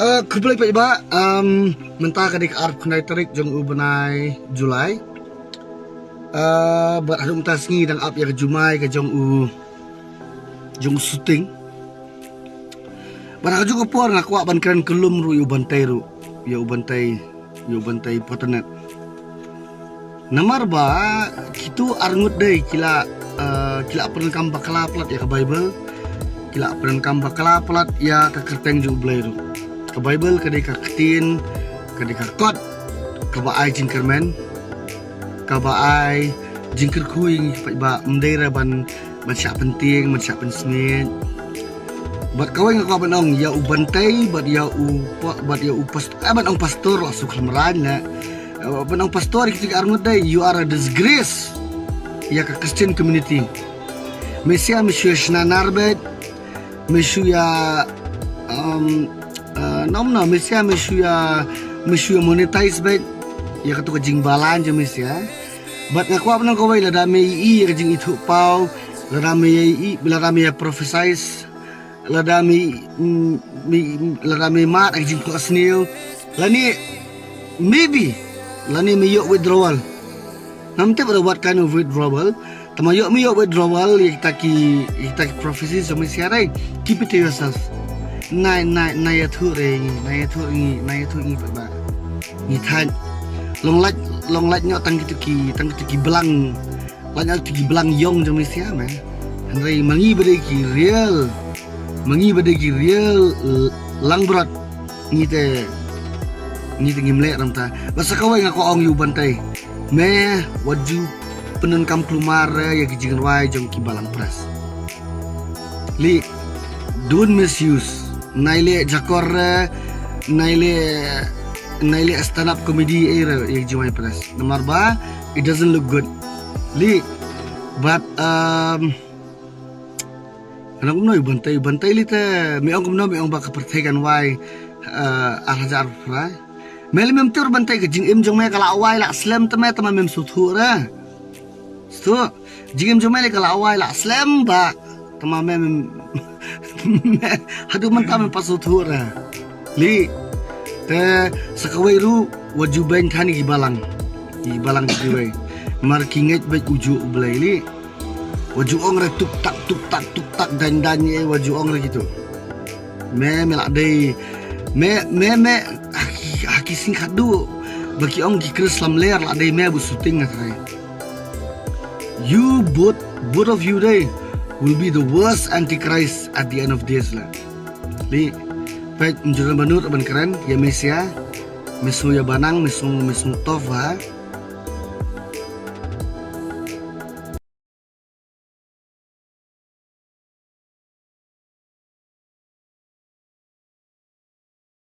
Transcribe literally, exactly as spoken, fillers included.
Uh, khublei paidbah, um, mynta ka dei ka arphew khyndai tarik jong u bnai July. Uh, bad haduh mynta sngi dang ap ïa ka jumai ka jong u, jong u shooting. Bad ha kajuh ka por nga kwah ban kren kyllum ruh ïa u Bantei ruh, ïa u Bantei, ïa u Bantei Phottonet. Namar ba kito ar ngut dei ki la, uh, ki la pyndonkam bakla palat ïa ka Baibl. Ki la pyndonkam bakla palat ïa ka kyrteng jong u Blei ruh. Ka Baibl ka dei ka ktien, ka dei ka kot kaba ai jingkyrmen, kaba ai jingkyrkhu ïa ngi paidbah, ym dei re ban, ban shah pyntieng, ban shah pynsmiej. Bad kawei nga kwah ban ong ïa u Bantei bad ïa u pa-, bad ïa u past-, eh, ban ong pastor la suk lamrain ne. Eh, ban ong pastor ïa kito ki ar ngut dei, you are a disgrace ïa ka Christian community. Me sha me shu ïa shna nar beit, me shu ïa, um, uh, nom no, me sha me shu ïa, me shu ïa monetize beit ïa kato ka jingbalang jong me sha. Bad nga kwah ban ong kawei, lada me ïohi ïa ka jingithuhpaw, lada me ïohi, lada me ïa prophesize, lada me, mm, me, lada me mad ïa ka jingphohsniew, lane maybe, lane me ïoh withdrawal. Ngam tip ruh what kind of withdrawal. Tangba ïoh me ïoh withdrawal ïa kita ki, ïa kita ki prophecies jong me sha re. Keep it to yourself. Nai, nai, nai ïathuh re ngi, nai ïathuh re ngi, nai ïathuh re ngi paidbah. Ngi thait. Long lait, long lait ñiuh tang kito ki, tang kito ki blang. Lait ñiuh kito ki blang ïong jong me sha, man. Hynrei ma ngi ba dei ki real, ma ngi ba dei ki real, eh, langbrot. Ngi te, ngi te ngim leh namar ta. Bad sa kawei nga kwah ong ïa u Bantei. Me wat ju pyndonkam kulmar re ïa ki jingrwai jong ki Balang Press. Li, don't misuse. Nai leh jakor re, nai leh, nai leh stand up comedy, eh, re ïa ki Jingwai Press. Namar ba it doesn't look good. Li, but, um, Nga ong kumno ïa u Bantei, Bantei li te, me ong kumno, me ong ba ka pyrthei kan wai, eh, ar hajar arphew phra. Me lei mem tip Bantei, ka jingim jong me ka la wai la slem te me, tangba mem sngewthuh re. Sngewthuh, jingim jong me lei ka la wai la slem bha. Tangba me, me, me, haduh mynta mem pat sngewthuh re. Li, te sa kawei ruh, wat ju beiñ than ïa ki balang. Ïa ki balang kiwei. Namar ki ngeit beit u juh U Blei li. Wat ju ong re tuk tak, tuk tak, tuk tak, daiñ daiñ, eh, wat ju ong re kito. Me, me la dei, me, me, me, ha ki, ha ki sngi khadduh ba ki ong ki Khrist lamler, la dei me ba shooting nga tharai. You both, both of you dei will be the worst antichrist at the end of days la. Li, peit, ym ju don ba nud ban kren ïa me sha, me sngew ïa banang, me sngew, me sngew tough ha.